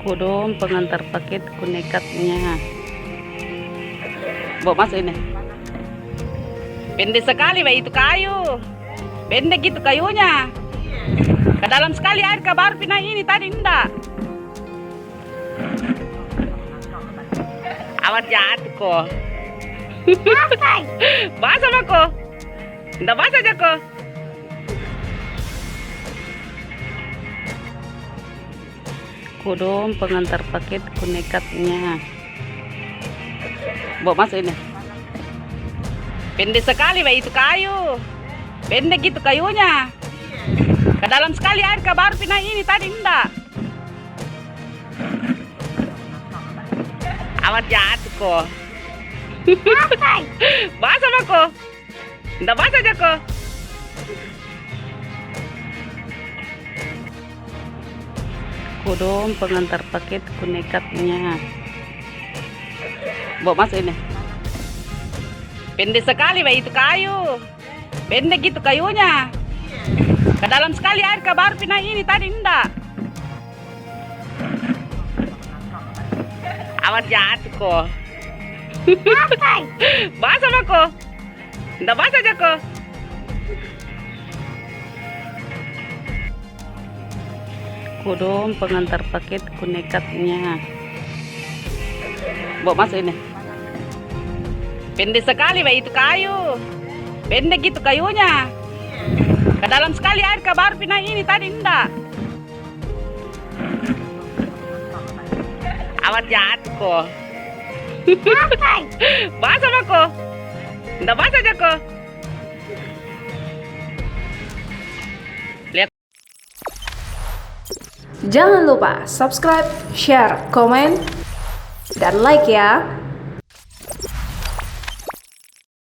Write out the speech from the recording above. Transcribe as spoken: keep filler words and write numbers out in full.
Kodong pengantar paket, ku nekatnya. Bawa masuk ini. Pendek sekali, baik itu kayu. Pendek gitu kayunya. Ke dalam sekali air, ke baru pindah ini, tadi ndak. Awas jatuh ko. Basah mako. Ndak basah jako. Kodong pengantar paket, ku nekatnya. Bawa masuk ini. Pendek sekali, baik itu kayu. Pendek gitu kayunya. Ke dalam sekali air, ke baru pindah ini, tadi ndak. Awas jatuh ko. Basah mako. Ndak basah jako. Kodong pengantar paket, ku nekatnya. Bawa masuk ini. Pendek sekali, baik itu kayu. Pendek gitu kayunya. Ke dalam sekali air, ke baru pindah ini, tadi ndak. Awas jatuh ko. Basah mako. Ndak basah jako. Kodong pengantar paket, ku nekatnya. Bawa masuk ini. Pendek sekali, baik itu kayu. Pendek gitu kayunya. Ke dalam sekali air, ke baru pindah ini, tadi ndak. Awas jatuh ko. Basah mako. Ndak basah jako. Jangan lupa subscribe, share, komen, dan like ya.